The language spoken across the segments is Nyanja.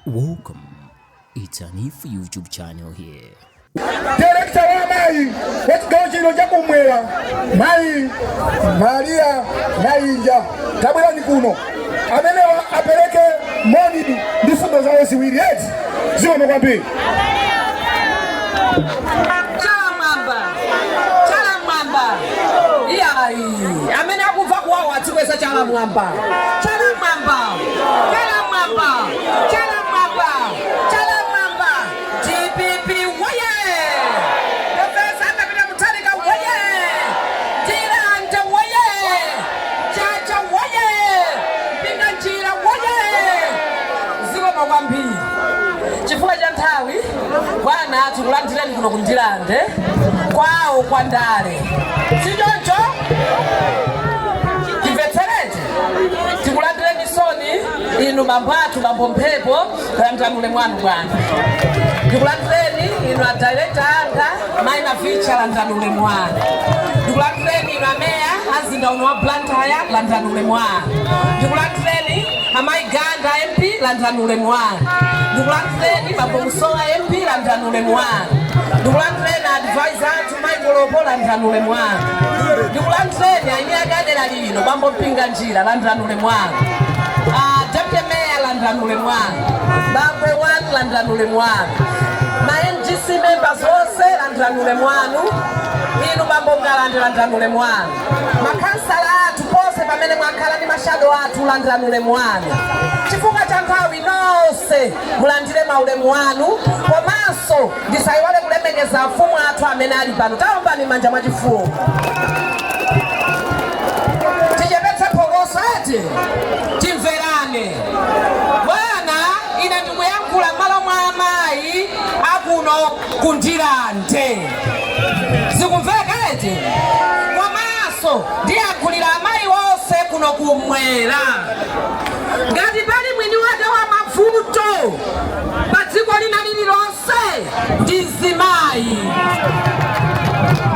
Welcome. It's an if YouTube channel here. Director wa mayi wa chigawo chino chakumwera, Mayi Maria Nainja, tabwerani kuno. Amenewa apereke moni ndi fundo zawo ziwiri eti. Zikomo kwambiri. Chala mwamba, chala mwamba. Iyayi, amene akumva kuwawa adzikweza. Chala mwamba, chala mwamba, chala mwamba, chala mwamba, chala mwamba. DPP woye! Professor Peter Mutharika woye! Ndirande woye! Chacha woye! Mpinganjira woye! Zikomo kwambiri. Chifukwa cha nthawi, bwana, tikulandireni kuno kuNdirande, kwawo kwa ndale, sichoncho? Timvetserete. Tikulandireni soni inu bambo athu, Bambo Mphepo, kulandirani ulemu wanu bwana. Ndikulandireni inu a director anga, Mayi Mavicha, landirani ulemu wanu. Ndikulandireni inu ameya azinda uno wa Blantyre, landirani ulemu wanu. Ndikulandireni amayi Ganda MP, landirani ulemu wanu. Ndikulandireni Bambo Musowa MP, landirani ulemu wanu. Ndikulandireni advisor athu Michael landirani ulemu wanu. Ndikulandireni aini akadera lino, Bambo Mpinganjira, landirani ulemu wanu. Deputy mayor, landirani ulemu wanu. Bangwe 1, landirani ulemu wanu. Ma NGC members onse, landirani ulemu wanu. Inu Bambo Ngalande, landirani ulemu wanu. Makhansala athu ponse pamene mwakhala ndi ma shadow athu, landirani ulemu wanu. Chifukwa cha nthawi, nonse mulandire maulemu wanu. Komanso ndisayiwale kulemekeza mfumu athu amene ali pano. Taombani manja mwachifumu. Tichepetse phokoso eti, timverane. Bwana, ine ndikuyankhula m'malo mwa amayi akuno kuNdirande, zikumveka eti? Komanso ndiyankhulira amayi onse kuno kumwera. Ngati pali mwini wake wa mavuto pa dziko lina lililonse, ndi mzimayi.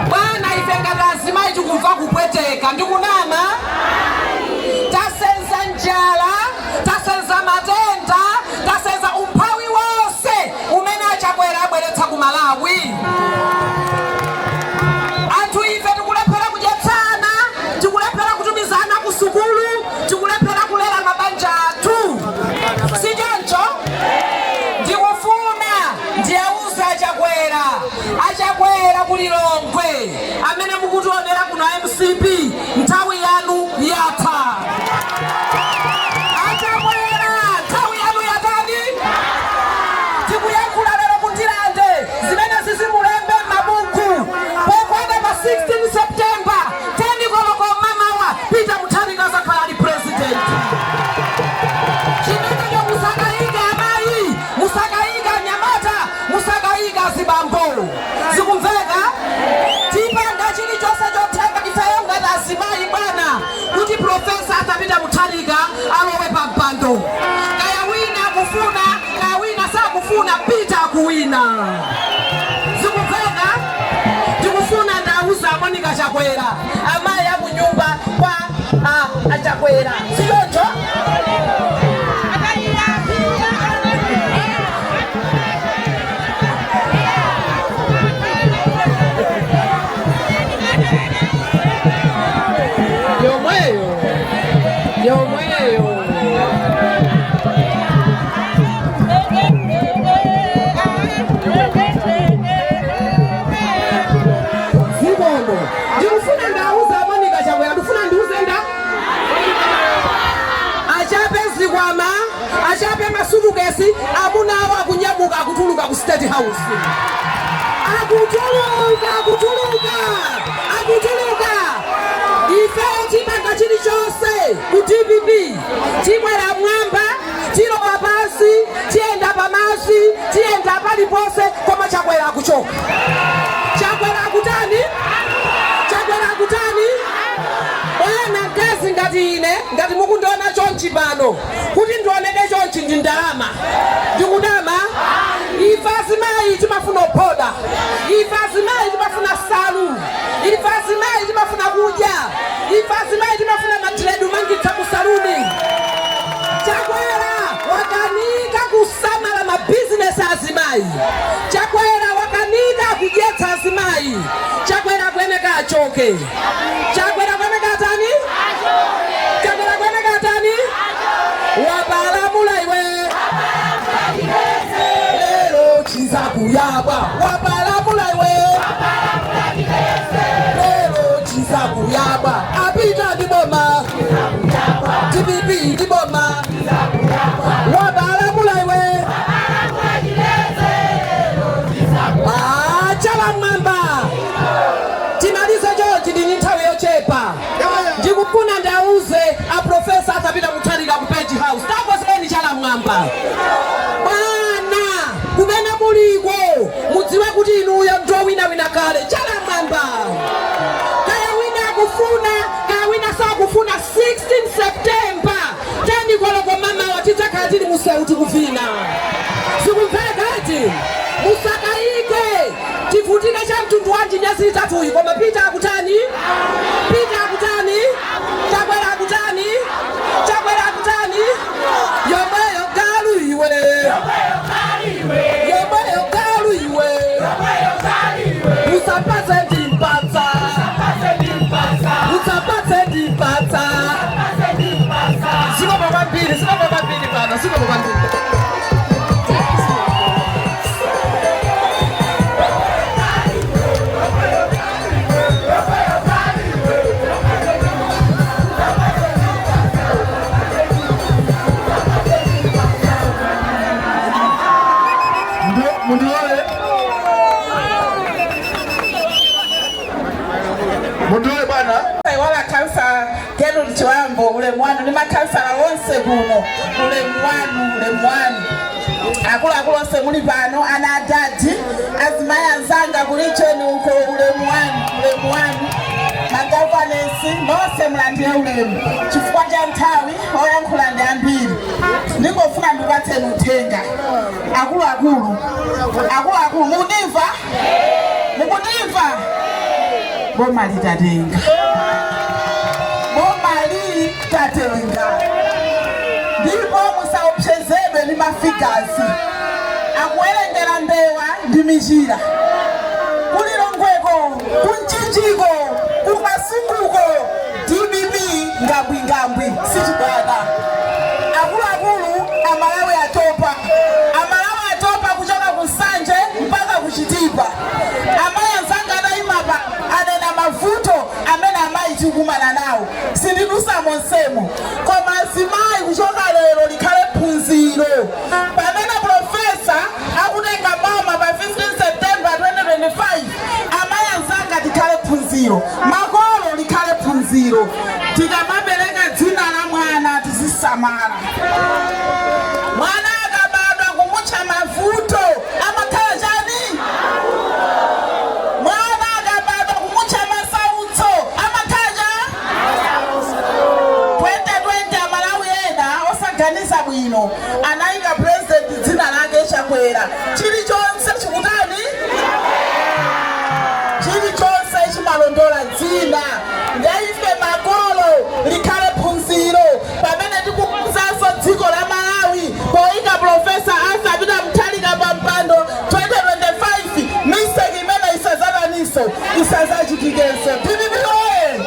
Bwana, ife ngati azimayi tikumva kupweteka. Ndikunama? Tasenza njala, tasenza matenda, tasenza umphawi wonse umene aChakwera abweretsa ku Malawi. Anthu ife tikulephera kudyetsana, tikulephera kutumizana ku sukulu, tikulephera kulera mabanja athu, sichoncho? Ndikufuna ndiyauze aChakwera, aChakwera kuLilongwe, amene mukutionera kuno MCP, nthawi yanu yatha. AChakwera, nthawi yanu yatani? Tikuyankhula lero kuNdirande, zimene zizimulembe m'mabuku. Pokwana pa 16 September, 10 koloko mamawa, Peter Mutharika azakhala ali president. Chimenecho musakayike amayi, musakayike anyamata, musakayike azibambo. Zikumveka? Tipanga chilichonse chotheka ifeyo ngati azimayi, bwana, kuti Professor Arthur Peter Mutharika alowe pa mpando. Kaya wina akufuna, kaya wina sakufuna, Peter akuwina. Zikumveka? Ndikufuna ndauza Monica Chakwera, amayi akunyumba kwa aChakwera, sichoncho? Yomweyo, yomweyo. Zikomo. Ndikufuna ndauza Monica Chakwera, ndikufuna ndiuze nda achape zikwama, achape masutukesi. Amuna awo akunyamuka, akutuluka ku State House, akutuluka, akutuluka, akutuluka. Ife tipanga chilichonse ku DPP. Tikwera mwamba, tilowa pansi, tiyenda pamazi, tiyenda paliponse, koma Chakwera akuchoka. Chakwera akutani? Chakwera akutani? Bwana, mkazi ngati ine, ngati mukundiona chonchi pano, kuti ndioneke chonchi ndi ndalama. Ndikunama? Ife azimayi timafuna opoda, ife azimayi timafuna salu, ife azimayi timafuna kudya, ife azimayi timafuna ma dread umangitsa ku saluni. Chakwera wakanika. mabizinesi azimayi. Chakwera wakanika kudyetsa azimayi. Chakwera kuyeneka achoke. Chakwera kuyeneka atani? Chakwera kuyeneka atani? Wapalamula iwe, lero chizakuyabwa. Wapalamula iwe, lero chizakuyabwa. Apita ndi boma, DPP ndi boma. Wapalamula iwe. Chala mwamba, timalize chonchi, ndini nthawi yochepa. Ndikufuna ndauze a Professor atapita Mutharika ku Page House, takozeni chala mwamba. Bwana, kumene muliko mudziwe kuti inuyo ndowinawina kale. Chala mwamba. Kaya wina akufuna, kaya wina sakufuna, 16 September 10 koloko mamawa tidzakhala tili musewu tikuvina. Sikumveka eti? Musakayike. Tivutike cha mtundu wanji miyezi 3yi, koma Pita akutani? Pita akutani? Chakwera akutani? Chakwera akutani? Yomweyo galu iwe, yomweyo galu iwe, usapatse ndimpatsa, usapatse ndimpatsa. Zikomo kwambiri, zikomo kwambiri pano, zikomo kwambiri. Mundilole, mundilole bwana. Wala Kansala Gerald Chiwambo, ulemu wanu, ndi makansala onse kuno, ulemu wanu, ulemu wanu. Akuluakulu onse muli pano, ana adadi, azimayi anzanga kulicheni uko, ulemu wanu, ulemu wanu. Magavanesi nonse, mulandire ulemu. Chifukwa cha nthawi, oyankhula ndi ambiri, ndingofuna ndikupatseni uthenga. Akuluakulu, akuluakulu, mukundimva? Mukundimva? Boma litatenga, boma litatenga, ndipo musaopsezedwe ndi mafigures. Akuwerengera mbewa ndi michira kulilongweko, kumchinjiko, kumasunguko. DPP ngambwingambwi, sichibwana. Akuluakulu, Amalawi atopa, Amalawi atopa kuchoka kusanje mpaka kuchitipa. Amayi anzanga adayimapa, anena mavuto amene amayi tikumana nawo. Sindidusa monsemo, koma azimayi, kuchoka lero likhale phunziro. Pamene Professor akutenga boma pa 15 September 2025, amayi anzanga, tikhale phunziro, makolo likhale phunziro. Tikamabereka dzina la mwana tizisamala. Mwana akabadwa kumutcha Mavuto, amakhala chani? Mwana akabadwa kumutcha Masautso, amakhala cha 2020. Amalawi ena osaganiza bwino anayika president dzina lake Chakwera. Chilichonse chikutani? Chilichonse chimalondola dzina. Ndaife makolo likhale phunziro pamene tikukonzanso dziko la Malawi poyika Professor Arthur Peter Mutharika pa mpando 2025. Mistake imene isazataniso, isazachitikenso. DPP oye!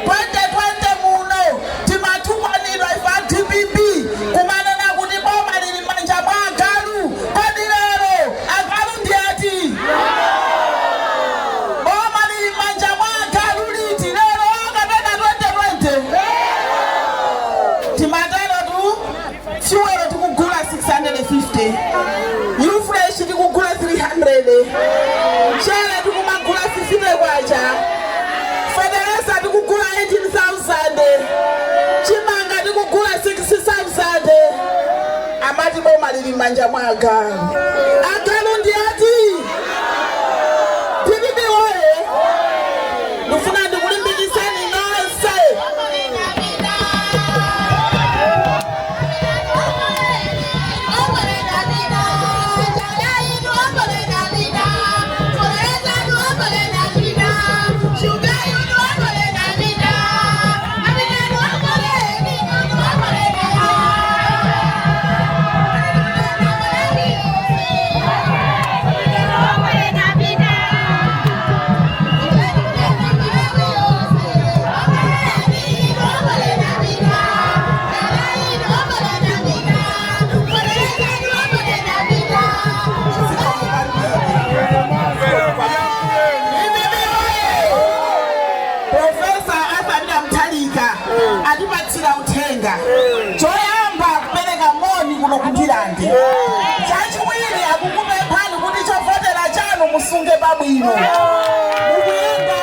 2020 muno timatukwanidwa ife a DPP kumanena kuti boma lili manja mwa agalu. Kodi lero agalu ndi ati? Boma lili manja mwa agalu liti, lero kapena 2020? Timatero tu. Fuel tikugula 650, ufresh tikugula 300, mchere tikumagula 50 kwacha, fetereza tikugula 18,000, chimanga tikugula 60,000. Amati boma lili manja mwa agalu. Agalu ndi ati? DPP woye! Ndifuna ndikulimbikitseni nonse. wabwino. Mukuyenda,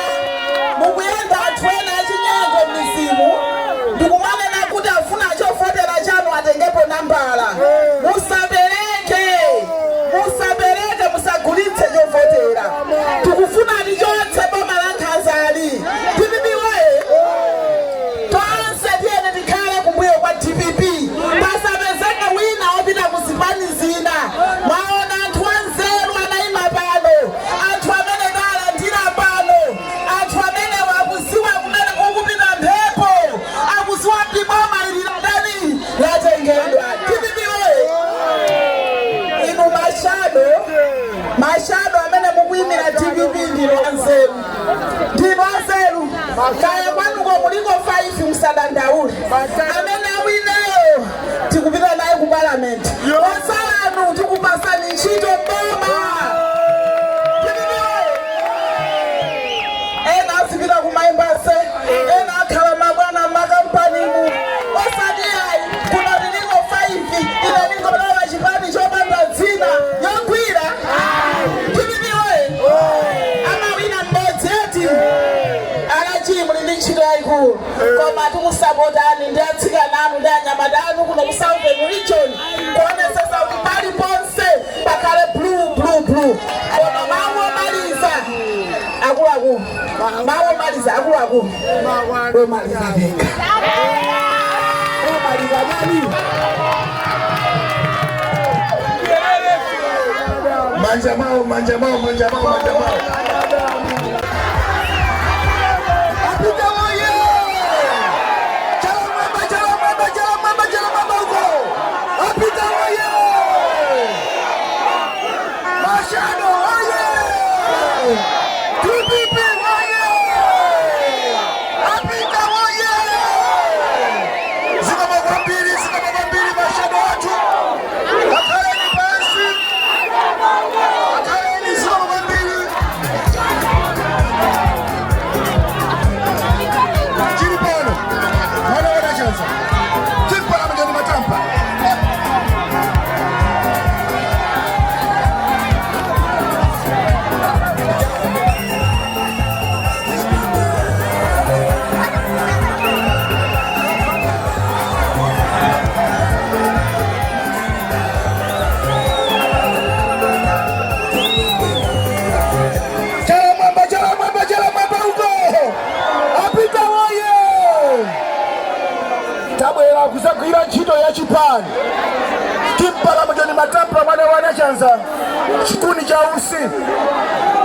mukuyenda anthu ena achinyengo m'midzimu ndikumanena kuti afuna chovotera chanu atengepo nambala. Musapereke, musapereke, musagulitse chovotera. Tikufuna tichotse boma la nkhanzali. DPP woye! Tonse tiyene tikhale kumbuyo kwa DPP, pasapezeke wina wopita kuzipani zina. Mwaona anthu anzeru anayima pano, anthu amene talandira pano, anthu amene wakuziwa kumene kukupita mphepo, akuziwa kuti boma ili latani, latengedwa. DPP woye! Inu ma shadow, ma shadow amene mukuyimira DPP, ndinu anzeru, ndinu anzeru. Kaya kwanuko muliko 5, musadandaule. Amene awineyo tikupita naye ku palamenti. Osalanu tikupasani ntchito boma. DPP woye! Ena azipita kuma embassy, ena akhala mabwana makampanimu. Osati ayi, kuno tiliko 5, ine ndingolowa chipani chopanda dzina yogwira. DPP woye! Amawina mmodzi eti? Alachi, muli ndi ntchito yayikulu, koma tikusapotani ndi atsikana anu ndi anyamata anu kuno ku Southern Region kuonesesa kuti paliponse pakhale blue, blue, blue. Koma mawu omaliza, akuluakulu, mawu omaliza, akuluakulu, omaliza veka, omaliza nani? Manja mao, manja mao, manja mao, manja mao. Apita moye! Chala mwamba, chala mwamba, chala mwamba, chala mwamba huko! Apita moye! Ma shadow oye! DPP oye! Apita oye! Zikomo kwambiri, zikomo kwambiri ma shadow athu. Kakhaleni pansi. Kakhaleni, zikomo kwambiri. Chili pano. Mwana wanachanza. Chili pano mjani matampa. Chala mwamba, chala mwamba, chala mwamba huko. Apita woye! Tabwera kusagwira ntchito ya chipani. Timpaka mjoni matampa mwana wanachanza. Chikuni cha usi.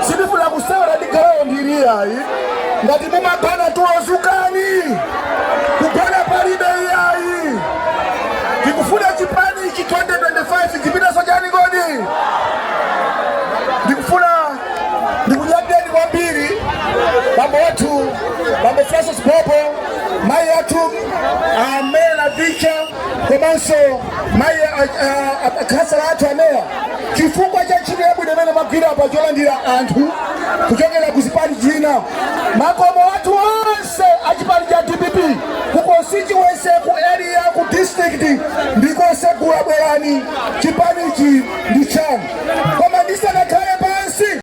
Sindifuna kusewera ndi ground ili ayi. Ngati mumagona tuozukani. Kugona palibe iyayi. Tikufuna chipani ichi 2025 chipita sojani kodi. Ndikufuna ndikunyadeni kwambiri bambo wathu, bambo Francis Popo, mayi athu Amela Vicha, komanso mayi akhansala athu ameya, chifukwa cha ntchito yabwino imene magwira pa cholandira anthu kuchokera ku zipani zina. Makomo athu onse a chipani cha DPP ku constituency, ku area, ku district ndikosegula. Bwerani, chipanichi ndi chanu.